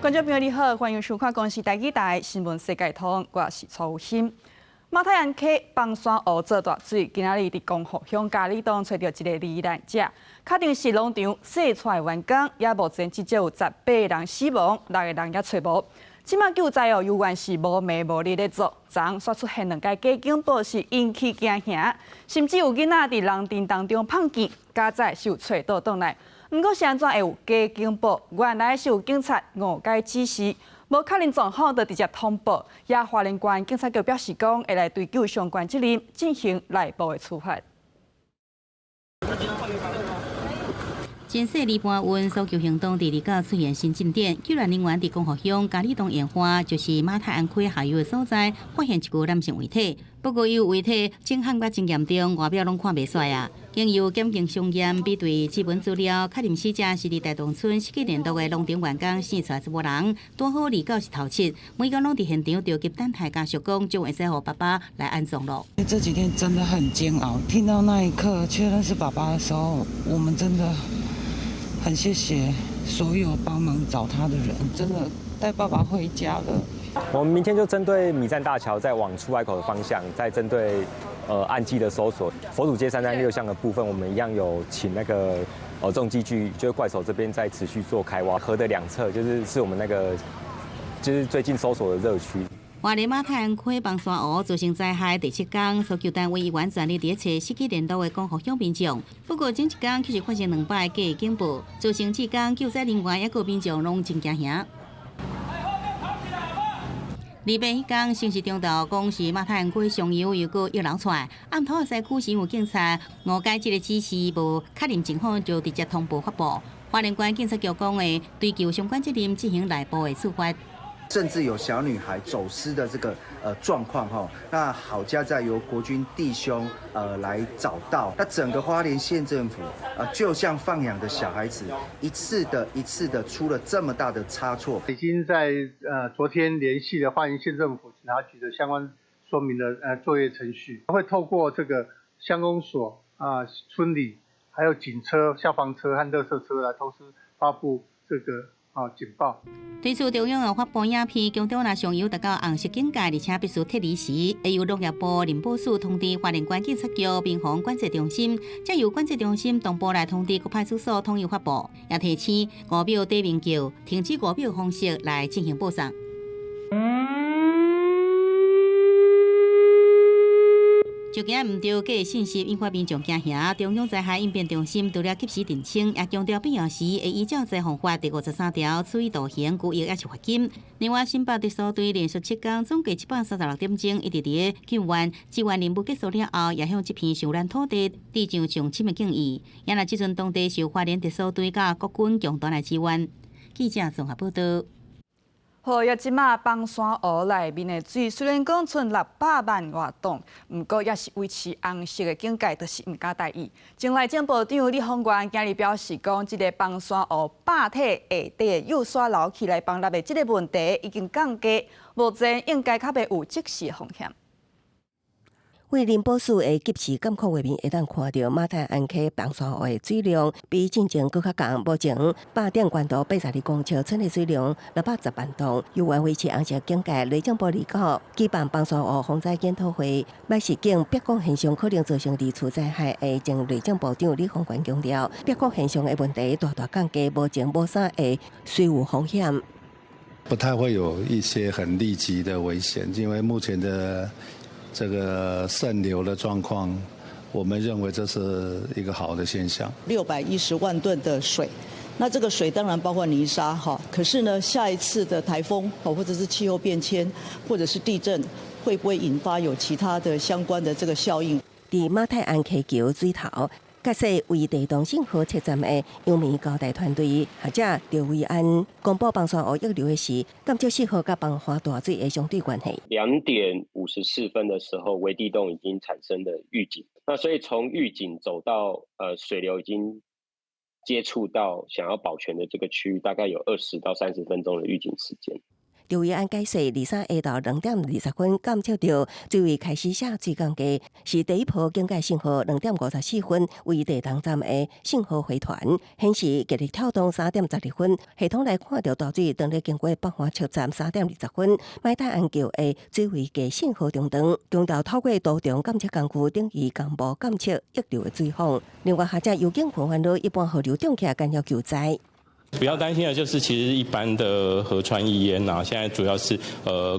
觀眾朋友你好，歡迎收看公視台語台新聞世界通，我是楚欣。馬太鞍溪枋山湖做大水，今仔日佇光復鄉佳里洞揣著一个罹難者，確定是農場洗出來員工，也目前至少有18個人死亡，6個人猶揣無。這馬救災哦，猶原是無暝無日咧做，昨昏煞出現兩个假警報，是引起驚嚇，甚至有囡仔佇人陣當中碰見，佳哉是有揣倒轉來。毋過是按怎會有假警報？原來是有警察誤解指示，無確認狀況就直接通報。也花蓮縣警察局表示講，會來追究相關責任，進行內部的處罰。真細離搬運搜救行動佇二九出現新進展，救援人員佇光復鄉佳里洞鹽化，就是馬太鞍溪下游的所在，發現一具男性遺體。不過，伊遺體震撼甲真嚴重，外表攏看袂出來啊。經由檢警相驗比對指紋資料，確認死者是佇大洞村失去聯絡的農場員工，生出來查某人。拄好二九是頭七，每工攏佇現場著急等待家屬講，就會使予爸爸來安葬咯。這幾天真的很煎熬，聽到那一刻確認是爸爸的時候，我們真的很謝謝所有幫忙找他的人，真的帶爸爸回家了。我們明天就針對米站大橋，再往出海口的方向，再針對岸際的搜索，佛祖街336巷的部分，我們一樣有請那個重機具，就是怪手這邊在持續做開挖。河的兩側就是我們那個就是最近搜索的熱區。花蓮馬太鞍溪枋山湖造成災害第七工，搜救單位依然全力佇咧揣失去聯絡的光復鄉民眾。不過前一工卻是發生兩擺假警報，造成這工救災人員抑閣民眾攏真驚嚇。二八彼工，先是中晝講是馬太鞍溪上游又閣溢流出來，暗頭的西區是有警察誤解這个指示，無確認情況就直接通報發布。花蓮縣警察局講會追究相關責任，進行內部的處罰。甚至有小女孩走失的這個狀況哈，那好佳在由國軍弟兄來找到，那整個花蓮縣政府啊，就像放養的小孩子，一次的一次的出了這麼大的差錯。已經在昨天聯繫了花蓮縣政府警察局的相關說明的作業程序，會透過這個鄉公所啊、村里，還有警車、消防車和垃圾車來同時發布這個警報。對此，中央有發布影片，強調若上游達到紅色警戒，而且必須撤離時，會由農業部林保署通知花蓮縣警察局民防管制中心，再由管制中心同步來通知各派出所統一發布，也提醒5秒短鳴叫，停止5秒方式來進行報送。就驚毋著假信息引發民眾驚嚇，中央災害應變中心除了及時澄清，也強調必要時會依照災防法第53條處理道行拘役抑是罰金。另外，新北特搜隊連續7工總計736點鐘，一直佇咧救援，支援任務結束了後，也向這片受難土地致上上深的敬意。也若這陣當地受花蓮特搜隊佮國軍共同來支援。記者綜合報道。好，也這馬枋山湖內面的水雖然講賰600萬外噸，毋過也是維持紅色的警戒，就是毋敢大意。前內政部長李鴻源今日表示講，這个枋山湖壩體下底的幼沙流起來崩落的這个問題已經降低，目前應該較袂有即時風險。為林保署的即時監控畫面，會當看著馬太鞍溪枋山湖的水量比進前閣較降。目前壩頂懸度82公尺，賰的水量610萬噸，猶原維持紅色警戒。內政部二九舉辦枋山湖防災檢討會，䆀示警煏光現象可能造成二次災害的前內政部長李鴻源強調，煏光現象的問題大大降低，目前無啥會水有風險。不太會有一些很立即的危險，因為目前的這個滲流的狀況，我們認為這是一個好的現象。610萬噸的水，那這個水當然包括泥沙哈。可是呢，下一次的颱風或者是氣候變遷，或者是地震，會不會引發有其他的相關的這個效應？佇馬太鞍溪橋水頭，駕駛為地動信號測站的陽明交大團隊學者劉維安公布枋山湖溢流的是減少4號佮崩花大水的相對關係。2點54分的時候，微地動已經產生了預警，那所以從預警走到水流已經接觸到想要保全的這個區域，大概有20到30分鐘的預警時間。赵維安解釋，23下晝2點20分監測到水位開始寫水降低，是第一波警戒信號。2點54分為地東站的信號回傳，顯示極力跳動3點12分，系統來看著大水當咧經過北環車站3點20分，馬太鞍橋的水位計信號中斷，強調透過多重監測工具等於同步監測溢流的水況。另外，學者尤景雲煩惱一般河流漲起來干擾救災。比較擔心的就是，其實一般的河川溢淹啊，現在主要是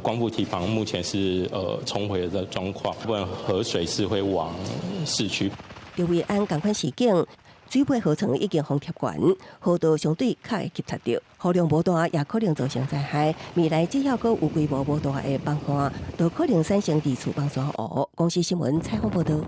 光復堤防目前是沖毀的狀況，部分河水是會往市區。劉維安仝款示警，水尾河床已經封貼懸，河道相對較會急塞著，雨量無大也可能造成災害。未來只要閣有規模無大的崩岸，就可能產生二次崩山湖。公視新聞採訪報導。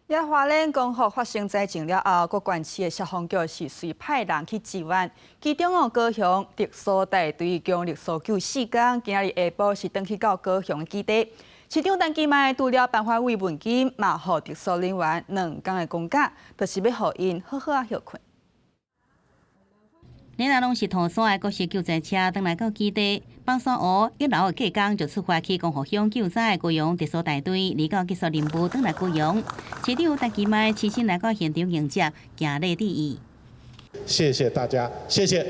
也花蓮光復發生災情了後，各縣市的消防局是隨派人去支援。其中哦，高雄特搜大隊強力搜救四工，今仔日下晡是轉去到高雄的基地。市長陳其邁除了頒發慰問金，嘛予特搜人員2工的公假，就是欲予𪜶好好仔歇睏。日若攏是塗山的各式救災車，轉來到基地，崩山湖一樓的隔工就出發去光復鄉救災的高雄特搜大隊，離到結束任務，轉來高雄。市長陳其邁親身來到現場迎接，行禮致意。謝謝大家，謝謝。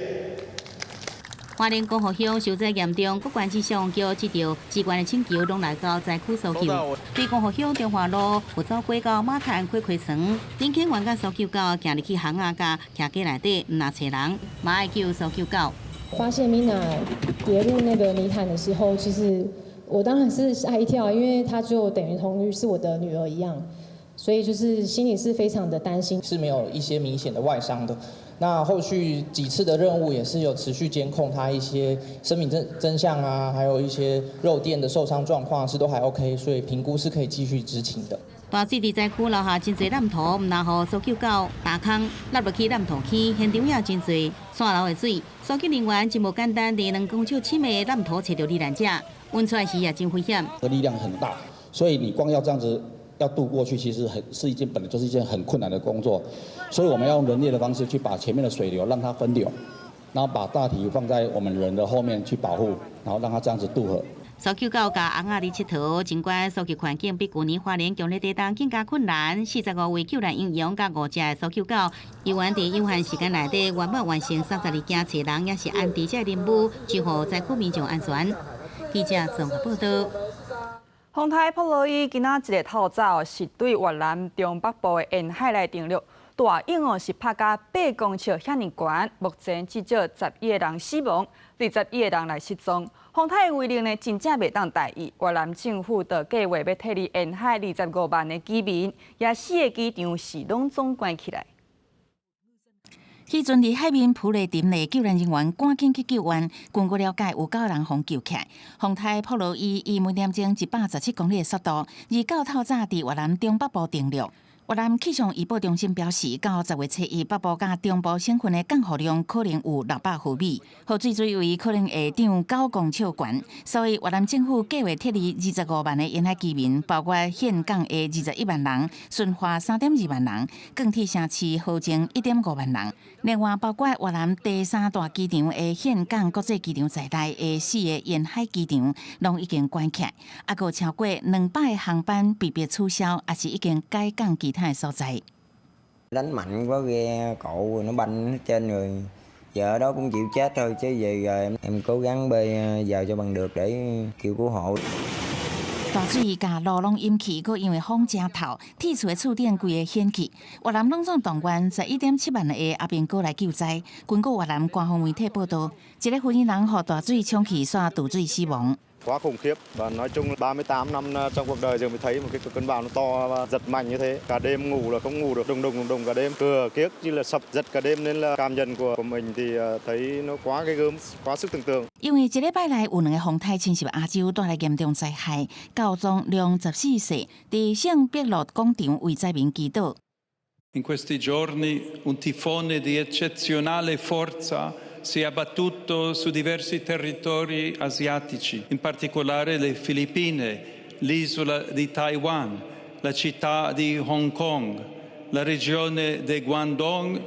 花蓮光復鄉受災嚴重，各縣市消防局接著支援的請求，攏來到災區搜救。對光復鄉中華路有走過到馬太鞍溪溪床，林肯員佮搜救狗行入去巷仔佮徛街內底，毋若揣人，嘛愛救搜救狗。發現 Mina 跌入那個泥潭的時候，其實我當然是嚇一跳，因為她就等於同於是我的女兒一樣，所以就是心裡是非常的擔心。是沒有一些明顯的外傷的。那後續幾次的任務也是有持續監控他一些生命徵象啊，還有一些肉墊的受傷狀況是都還 OK，所以評估是可以繼續執勤的。大水佇災區留下真濟爛塗，毋若予搜救狗踏空，落入去爛塗坑，現場也真濟線流的水。搜救人員真無簡單，佇2公尺深的爛塗揣著罹難者，揾出來時也真危險。力量很大，所以你光要這樣子要渡過去，其實很是一件本來就是一件很困難的工作，所以我們要用人力的方式去把前面的水流讓它分流，然後把大體放在我們人的後面去保護，然後讓它這樣子渡河。搜救狗佮尪仔佇𨑨迌，儘管搜救環境比舊年花蓮強烈地動更加困難，45位救援英雄佮五隻搜救狗，猶原佇有限時間內底圓滿完成32件揣人，也是安置這個任務，守護災區民眾安全。記者綜合報導。風颱波羅伊今仔一个透早是對越南中北部的沿海來登陸，大湧哦是拍甲8公尺遐爾懸，目前至少11個人死亡，21個人來失蹤。風颱的威力呢，真正袂當大意。越南政府就計劃欲撤離沿海25萬的居民，也四个機場是攏總關起來。彼陣佇海面浮咧沉的救援人員趕緊去救援。根據了解，有九人予救起來。風颱波羅伊以每點鐘117公里的速度，29透早佇越南中北部登陸。越南氣象預報中心表示，到10月初1，北部佮中部省份的降雨量可能有600毫米，河水水位可能會漲9公尺懸。所以越南政府計劃撤離25萬的沿海居民，包括峴港的21萬人，順化3.2萬人，鋼鐵城市河靜1.5萬人。另外，包括越南第三大機場的峴港國際機場在內的四个沿海機場，攏已經關起來，猶閣超過200個航班被迫取消，抑是已經改降其他的所在。 Đánh mạnh quá ghe cộ nó banh hết trên rồi, giờ đó cũng chịu chết thôi chứ về rồi em cố gắng bơi vào cho bằng được để kêu cứu hộ。大水共路攏淹去，閣因為風誠透，鐵厝的厝頂規个掀去。越南攏總動員11.7萬個阿兵哥來救災。根據越南官方媒體報導，一个婦人予大水沖去，煞墜水死亡。 Quá khủng khiếp và nói chung là 38 năm trong cuộc đời giờ mới thấy một cái cơn bão nó to và giật mạnh như thế. Cả đêm ngủ là không ngủ được, đùng đùng đùng cả đêm. Cửa kiếc như là sập giật cả đêm nên là cảm nhận của mình thì thấy nó quá ghê gớm, quá sức tưởng tượng. 因為這禮拜內有兩个風颱侵襲亞洲，帶來嚴重災害。教宗良十四世佇聖彼得廣場為災民祈禱。 In questi giorni un tifone di eccezionale forza si è abbattuto su diversi territori asiatici, in particolare le Filippine, l'isola di Taiwan, la città di Hong Kong, la regione di Guangdong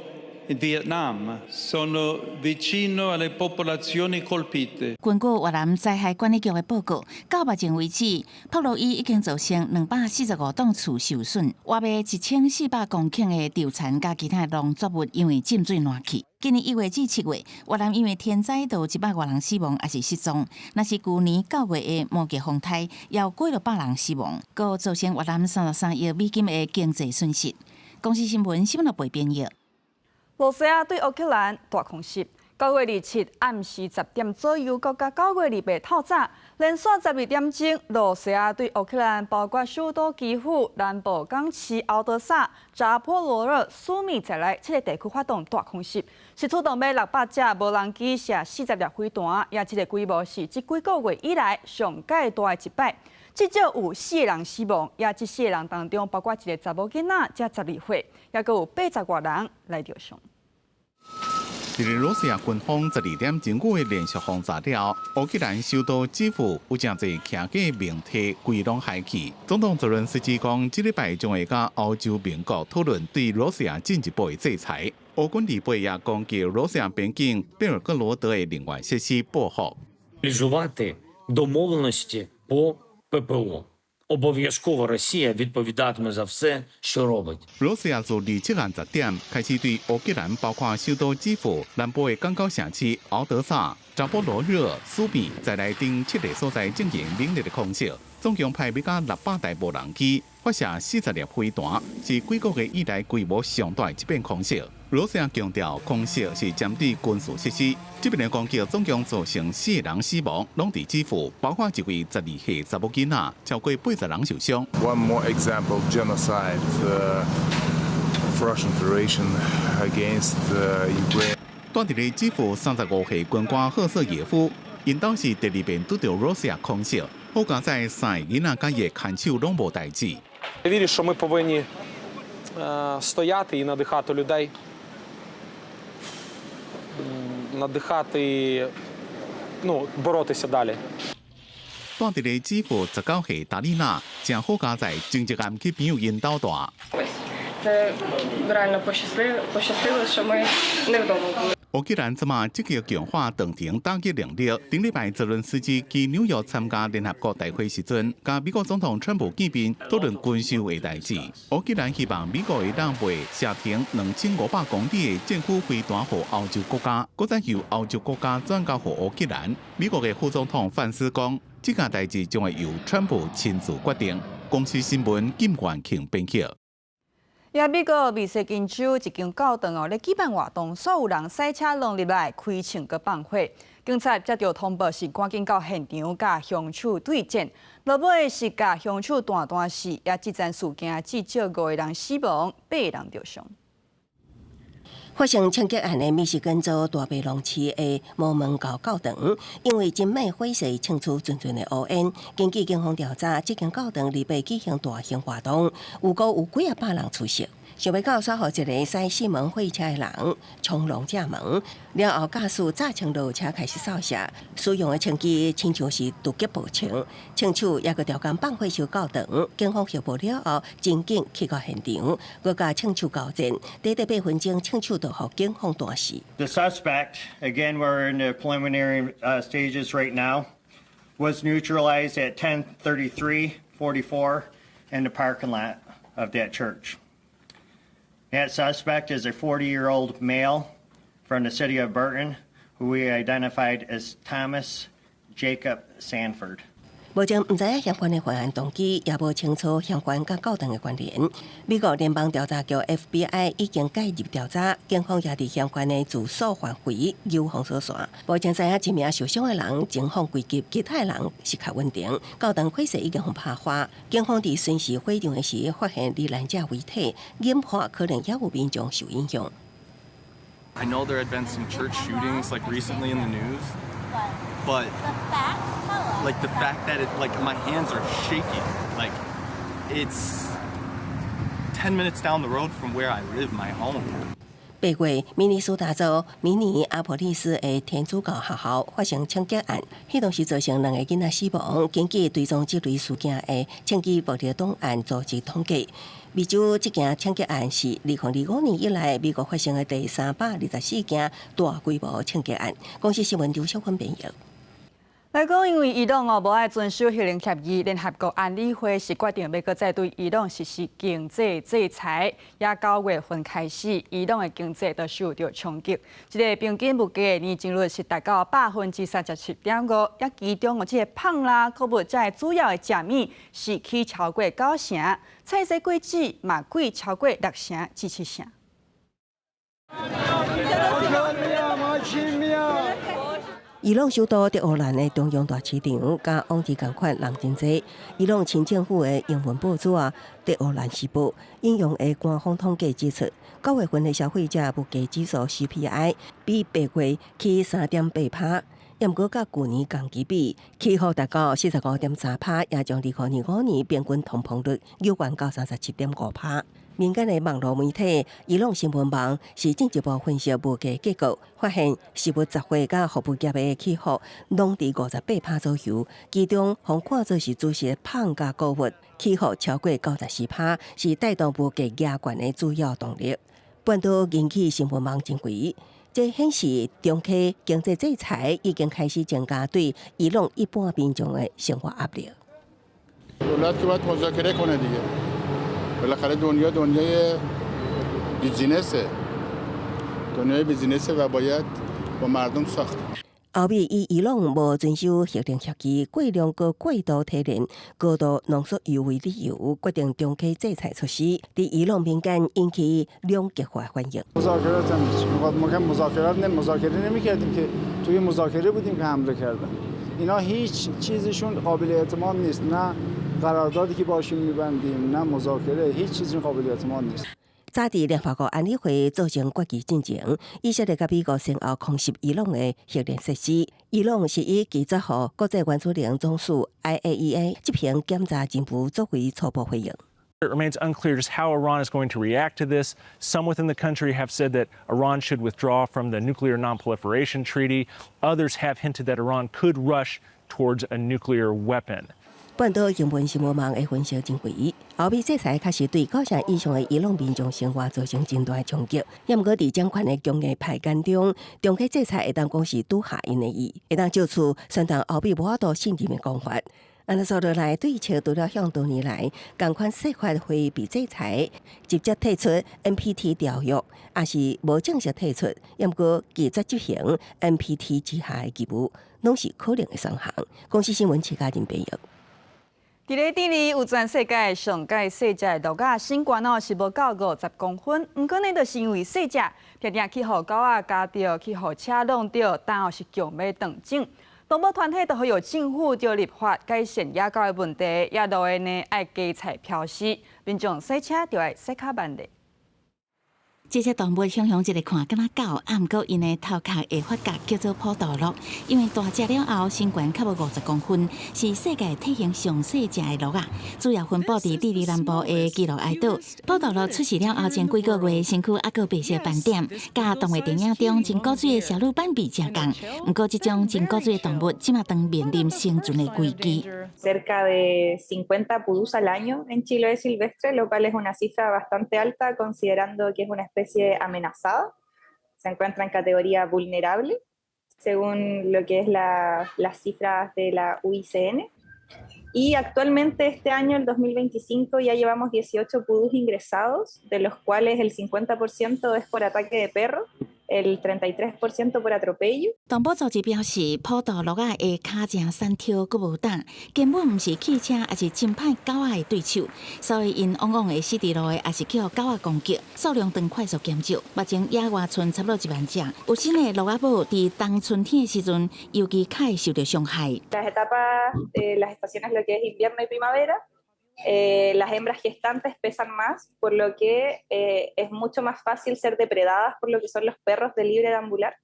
in Vietnam. Sono vicino alle popolazioni colpite. 根據越南災害管理局的報告，到目前為止，朴羅伊已經造成245棟厝受損，約1400公頃的稻田佮其他農作物因為浸水爛去。今年1月至7月，越南因為天災就100外人死亡，抑是失蹤。若是舊年9月的摩羯風颱，也有幾落百人死亡，閣造成越南33億美金的經濟損失。公視新聞新聞部編譯。羅西亞對烏克蘭大空襲，9月27暗時10點左右，閣佮9月28透早，連續12點鐘，羅西亞對烏克蘭包括首都基輔、南部港市敖德薩、扎波羅熱、蘇米在內七个地區發動大空襲，是出動欲600架無人機射40粒飛彈，也這个規模是這幾個月以來上蓋大的一擺。至少有四个人死亡，也這四个人當中包括一个查某囡仔，才12歲，也閣有80外人來著傷。佇咧羅西亞軍方12點鐘的連續轟炸了，烏克蘭首都基輔有誠濟徛架明體規攏害去。總統澤倫斯基講，這禮拜將會佮歐洲盟國討論對羅西亞進一步的制裁。烏軍禮拜也攻擊羅西亞邊境貝爾哥羅德的能源設施報復。 Реалізувати домовленості по ППО. Обов'язково Росія відповідатиме за все, що робить. 羅西亞自27暗10點開始對烏克蘭，包括首都基輔、南部的港口城市敖德薩、扎波羅熱、蘇米在內等七个所在進行猛烈的空襲，總共派欲佮600台無人機，發射40粒飛彈，是幾個月以來規模上大的一遍空襲。羅西亞強調，空襲是針對軍事設施。這遍的攻擊總共造成四个人死亡，攏佇基輔，包括一位12歲查某囡仔，超過80人受傷。 One more example, genocide of Russian Federation against Ukraine. 蹛佇咧基輔35歲軍官赫瑟耶夫，𪜶兜是第二遍拄著羅西亞空襲，好佳哉三个囡仔佮伊的看守攏無代誌。 Я вірю, що ми повинні стояти і надихати людей, надихати, ну, боротися далі. 蹛佇咧基輔19歲達麗娜，誠好佳哉，前一暗去朋友𪜶兜蹛。 Це реально пощастило, що ми не вдома були. 烏克蘭這馬積極強化長程打擊能力。頂禮拜澤倫斯基去紐約參加聯合國大會時陣，佮美國總統川普見面，討論軍售的代誌。烏克蘭希望美國會當賣射程2500公里的戰斧飛彈予歐洲國家，閣再由歐洲國家轉交予烏克蘭。美國的副總統范斯講，這件代誌將會由川普親自決定。公視新聞金元慶編輯。也美國密西根州一間教堂哦，咧舉辦活動，所有人駛車攏入來開槍閣放火。警察接著通報是趕緊到現場佮兇手對戰，落尾是共兇手彈彈死，也這樁事件至少五个人死亡，八个人著傷。發生槍擊案的密西根州大白龍市的摩門教教堂，因為真歹火勢衝出陣陣的烏煙。根據警方調查，這間教堂禮拜舉行大型活動，預估有幾仔百人出席。想欲到煞予一个駛四門貨車的人衝籠正門，了後駕駛炸槍落車開始掃射，使用的槍支親像是突擊步槍，槍手也閣調工放火燒教堂。警方獲報了後，真緊去到現場，閣共槍手交戰，短短8分鐘，槍手就予警方彈死。 The suspect, again, we're in the preliminary stages right now, was neutralized at 10:33:44 in the parking lot of that church. That suspect is a 40-year-old male from the city of Burton, who we identified as Thomas Jacob Sanford. 目前毋知影嫌犯的犯案動機，也無清楚嫌犯佮教堂的關聯。美國聯邦調查局 FBI 已經介入調查，警方也佇嫌犯的住所範圍有封鎖線。目前知影一名受傷的人情況危急，其他的人是較穩定。教堂火勢已經予拍花，警方佇巡視火場的時發現罹難者遺體，研判可能也有民眾受影響。 I know there had been some church shootings like recently in the news, but like the fact that it like my hands are shaking, like it's 10 minutes down the road from where I live, my home. 8月，明尼蘇達州明尼阿波利斯的天主教學校發生槍擊案，彼當時造成兩个囡仔死亡。根據追蹤這類事件的槍擊暴力檔案組織統計，密州這件槍擊案是2025年以來美國發生的第324件大規模槍擊案。公視新聞劉小芬編譯。來講，因為伊朗哦無愛遵守核能協議，聯合國安理會是決定欲閣再對伊朗實施經濟制裁。也9月份開始，伊朗的經濟都受著衝擊。這个平均物價年增率是達到37.5%，也其中哦，這个麭啦、穀物這主要的食物是起超過9成，菜蔬果子嘛貴超過6成至7成。伊朗首都德黑蘭的中央大市場，佮往日仝款人真濟。伊朗親政府的英文報紙啊，《德黑蘭時報》引用的官方統計指出，9月份的消費者物價指數 CPI 比8月起3.8%，毋過佮舊年同期比，起幅達到45.3%，也將2025年平均通膨率飙懸到37.5%。民間的網路媒體伊朗新聞網是進一步分析物價結果，發現食物雜貨佮服務業的起伏攏佇58%左右，其中予看做是主食麭佮穀物起伏超過94%，是帶動物價壓懸的主要動力。半島引起新聞網認為，這顯示長期經濟制裁已經開始增加對伊朗一般民眾的生活壓力。 بالاخره دنیا دنیای بیزینسه دنیای بیزینسه و باید با مردم ساخت。歐美以伊朗無遵守核能協議、過量閣過度提煉、高度濃縮鈾為理由，決定重啟制裁措施，佇伊朗民間引起兩極化反應。 مذاکرات هم هیچ ما که مذاکرات نه مذاکره نمی‌کردیم که توی مذاکره بودیم که حمله کردن اینا هیچ چیزشون قابل اعتماد نیست نه قراردادی که باشون می‌بندیم نه مذاکره هیچ چیزی قابل اعتماد نیست。早佇聯合國安理會做成決議進前，以色列佮美國先後空襲伊朗的核能設施。伊朗是以拒絕予國際原子能總署 IAEA 執行檢查任務作為初步回應。 It remains unclear just how Iran is going to react to this. Some within the country have said that Iran should withdraw from the Nuclear Non-Proliferation Treaty. Others have hinted that Iran could rush towards a nuclear weapon. 半島英文新聞網的分析認為，歐美制裁確實對9成以上的伊朗民眾生活造成真大的衝擊。也毋過，佇掌權的強硬派眼中，重啟制裁會當講是拄合𪜶的意，會當借此宣傳歐美無法度信任的講法。按呢說落來，對策除了向多年來仝款說法迴避制裁，直接退出 NPT 條約，抑是無正式退出，也毋過拒絕執行 NPT 之下的義務，攏是可能的選項。公視新聞徐嘉仁編譯。佇咧智利有全世界上蓋細隻的駱仔，身懸哦是無夠50公分，毋過呢，就是因為細隻，定定去予狗仔咬著，去予車挵著，但後是強欲斷種。動保團體就呼籲政府著立法改善野狗的問題，也路的呢愛加菜標示，民眾駛車就愛駛較慢咧。這隻動物雄雄一个看，敢若狗，啊，毋過𪜶的頭殼會發覺叫做普渡鹿，因為大隻了後，身懸較無50公分，是世界體型上細隻的鹿仔。主要分布佇智利南部的基洛埃島。普渡鹿出世了後前幾個月，身軀猶閣白色斑點，佮動物電影中真古錐的小鹿斑比誠仝。毋過，這種真古錐的動物，這馬當面臨生存的危機。 Cerca de 50 pudús al año en Chiloé silvestre, lo cual es una cifra bastante alta considerando que es una especie amenazada. Se encuentra en categoría vulnerable, según lo que es las cifras de la UICN. Y actualmente este año, el 2025, ya llevamos 18 pudús ingresados, de los cuales el 50% es por ataque de perro, el 33% por atropello。動保組織表示，普渡鹿仔的跤誠瘦挑，閣無膽，根本毋是汽車，抑是侵犯狗仔的對手，所以𪜶往往會死佇路的，抑是予狗仔攻擊，數量正快速減少。目前野外賰差不多1萬隻，有新的鹿仔母佇冬春天的時陣，尤其較會受著傷害。 Las etapas, las estaciones, lo que es invierno y primavera, las hembras gestantes pesan más, por lo que es mucho más fácil ser depredadas por lo que son los perros de libre deambular.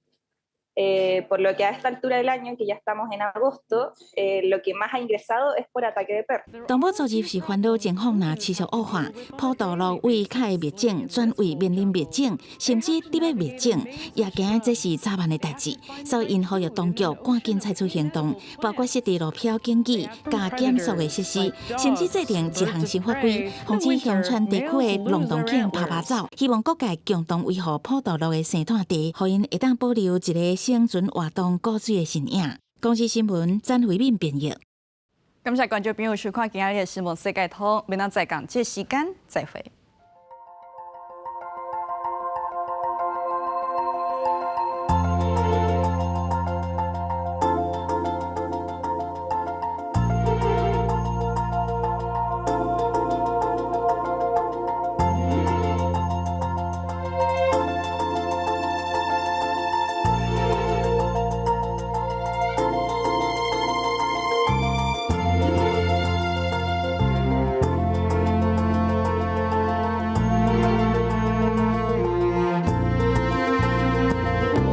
Por lo que a esta altura del año, que ya estamos en agosto, lo que más ha ingresado es por ataque de perro. 動保組織是煩惱情況若持續惡化，普渡鱸為較會滅種轉為面臨滅種，甚至佇欲滅種，也驚這是早晚的代誌。所以𪜶呼籲當局趕緊採取行動，包括設置路標警語、加減速的設施，甚至制定一項新法規，防止鄉村地區的浪動犬趴趴走。希望各界共同維護普渡鱸的生態地，予𪜶會當保留一个生存活動古水的身影。公視新聞詹慧敏編譯。感謝觀眾朋友收看今仔日的新聞世界通，明仔載仝這時間再會。